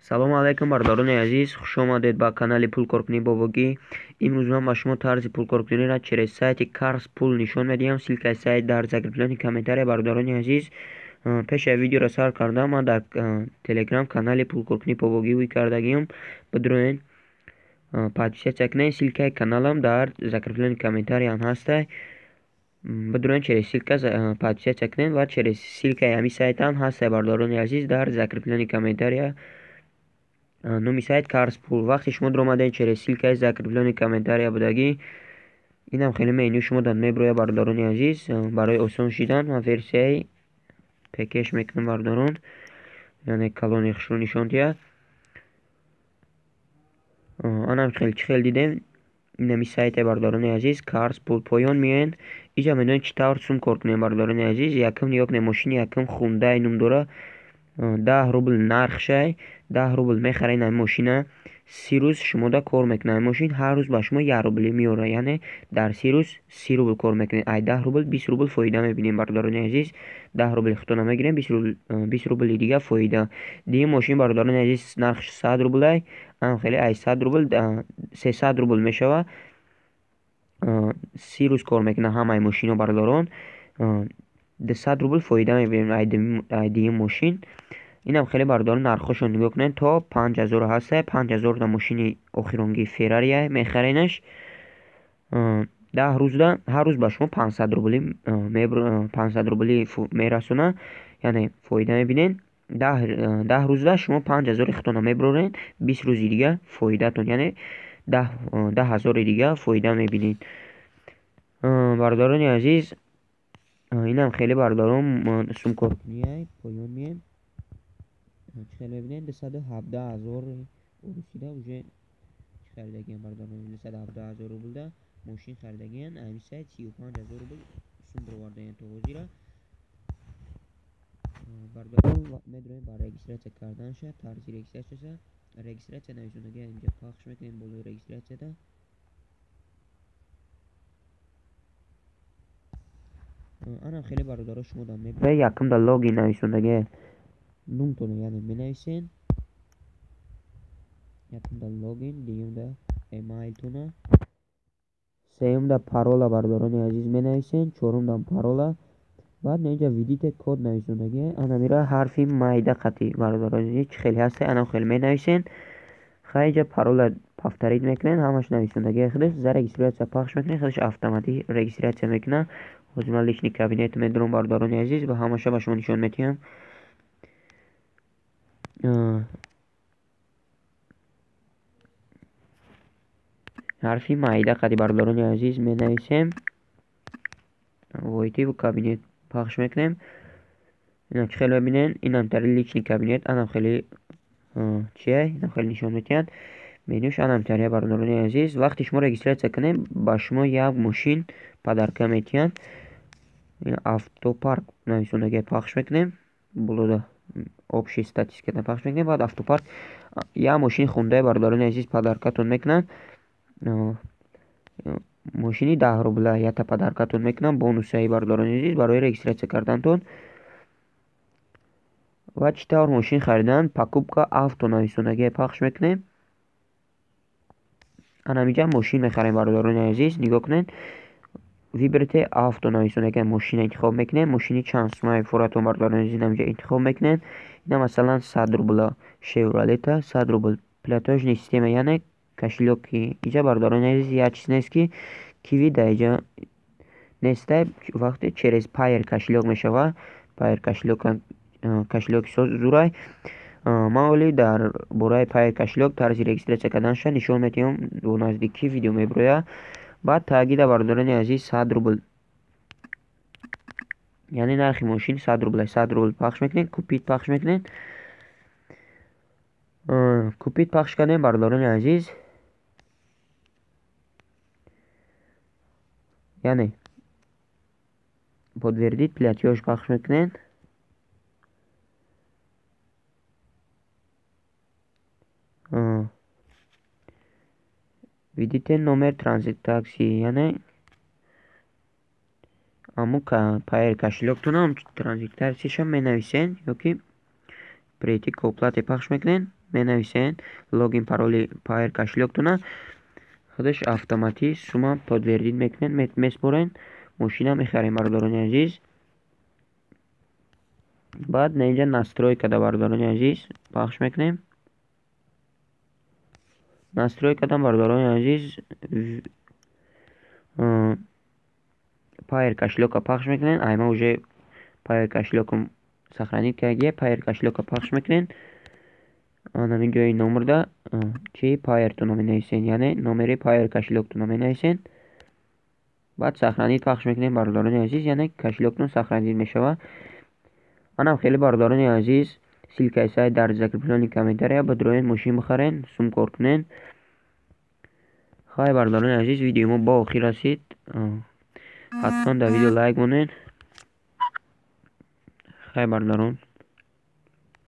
Салому алайкум, бародарони азиз, хуш омадед ба канали Пулкоркунӣ Бобогӣ. Имрӯз ман ба шумо тарзи пулкоркуниро через сайти Карс Пул нишон медиҳам. Ссылкаи сайт дар закреплённый комментария, бародарони азиз. Пеш аз видеоро сар кардам, ман дар Телеграм канали Пулкоркунӣ Бобогӣ ӯй кардагиам. Бидроен, подписаться кунед, ссылкаи каналам дар закреплённый комментарияам ҳастай. Бидроен, через ссылка подписаться кунед ва через ссылкаи ҳамин сайтам ҳастай, бародарони азиз, дар закреплённый комментария. Номи сайт Карс Пул. Вақте шумо даромадед через ссылкаи закреплённый комментария будагӣ, инам хеле меню шумо дар меброяд, бародарони азиз. Барои осон шидан ман версияи пекеш мекунам, бародарон, яъне калони хушрӯ нишон диҳад. Анам хеле чӣ хел дидем, инами сайте, бародарони азиз, Карс Пул. Поён меоянд, иҷа медонед чӣ тавр сум кор кунем, бародарони азиз. Якум нигоҳ кунед, мошини якум Хундай ном дора, 10 рубл нархшай. 10 рубл мехаред ин мошина, 30 рӯз шумода кор мекунад. Ин мошин ҳар рӯз ба шумо 1 рублӣ меорад, яъне дар 30 рӯз 30 рубл кор мекунед. Ай 10 рубл 20 рубл фоида мебинем, бародарони азиз. 10 рубли худтона мегирем, 20 рубли дига фоида. Дуюм мошин, бародарони азиз, нархш 100 рублай. Ам хеле ай 100 рубл 300 рубл мешавад. 30 рӯз кор мекунад ҳамаи мошино, бародарон. 200 рубл фоида мебинем ай дуюм мошин. Инам хеле, бародарон, нархҳошон нигоҳ кунед, то 5000 ҳаста. 5000 да мошини охиронги Феррария мехаренаш. 10 рӯзда ҳар рӯз ба шумо 500 рубли, 500 рубли мерасонад, яъне фоида мебинед. 10 рӯзда шумо 5000-и худтонро мебароред, 20 рӯзи дига фоидатон, яъне 10 ҳазори дига фоида мебинед, бародарони азиз. Инам хеле, бародарон, сумкоркунияй. Поён меем, чӣ хел мебинед, 217 000 урусида уже чӣ харидагиам, бародарон, 217 000 рублда мошин харидагиан. Ҳамин сайт 35 000 рубл сум баровардаянд то ҳозира, бародарон. Медроем ба регистрация карданша, тарзи регистрацияша. Регистрация нависондагиа инҷа пахш мекунем, болои регистрацияда. Анам хеле, бародаро, шумо дар мебаред, якумда логин нависондагиа номтонро, яъне менависен. Якумда логин, дуюмда эмайлтона, сеюмда парола, бародарони азиз, менависен, чорумда парола. Баъд инҷа введите код нависондагиа, анамира ҳарфи майда қати, бародарони азиз, чӣ хеле ҳаста, анам хеле менависен. Хай, инҷа парола повторить мекунед, ҳамаш нависондагиа худаш. Зарегистрация пахш мекунед, худаш автоматик регистрация мекунад. Ҳозир ман личный кабинет медорам, бародарони азиз, ва ҳамаша ба шумо нишон медиҳам. Ҳарфи майда қади, бародарони азиз, менависем, войти в кабинет пахш мекунем. Инам чӣ хеле мебинед, инам тари личный кабинет, анам хеле чия, инам хеле нишон медиҳад менюш, анам тария, бародарони азиз. Вақте шумо регистрация кунем, ба шумо як мошин подарка медиҳанд. Автопарк нависондагиа пахш мекунем, болода общий статистиката пахш мекунем, баъд автопарк як мошини Хундай, бародарони азиз, подаркатон мекунанд. Мошини 10 рубла якта подаркатон мекунанд, бонусаи, бародарони азиз, барои регистрация кардантон. Ва чӣ тавр мошин харидан? Покупка авто нависондагиа пахш мекунем, анамиҷа мошин мехарем, бародарони азиз. Нигоҳ кунед, выберите авто нависондагиа мошина интихоб мекунем. Мошини чанд сумаи фуратон, бародарони азиз, инамиҷа интихоб мекунем. Ина, масалан, 100 рубла Шевролета, 100 рубл. Платёжная система, яъне кошелёки иҷа, бародарони азиз, як чиз нест, ки Киви дар иҷа нестай. Вақте через Пайер кошелёк мешавад, Пайер кошелёк, кошелёки зурай. Ман оли дар бораи Пайер кошелёк тарзи регистрация карданша нишон медиҳам, бо наздикӣ видео мебирояд. Баъд тагида, бародарони азиз, 100 рубл, яъне нархи мошин 100 рубл, 100 рубл пахш мекунед, купить пахш мекунед. Купить пахш кардем, бародарони азиз, яъне подтвердить платёж пахш мекунед. Введите номер транзакции, яъне аму Пайер кошелёктона транзакцияша менависен ёки перейти к оплате пахш мекунед. Менависен логин, пароли Payeer кошелёктона, худаш автоматӣ сумма подтвердить мекунед, меспорен, мошина мехарем, бародарони азиз. Баъд на инҷа настройкада, бародарони азиз, пахш мекунем. Настройкада, бародарони азиз, Payeer кошелёка пахш мекунем. Айма уже Payeer кошелёкам сохранить кардагия. Payeer кошелёка пахш мекунем. Анами ҷои номерда чи Payeer-тонро менависен, яъне номери Payeer кошелёктонро менависен. Баъд сохранить пахш мекунем, бародарони азиз, яъне кошелёктон сохранить мешавад. Анам хеле, бародарони азиз, ссылкаи сайт дар закреплённый комментария. Бидроен, мошин бихарен, сум кор кунен. Хай, бародарони азиз, видеои мо ба охир расид. Ҳатман дар видео лайк монед. Хай, бародарон.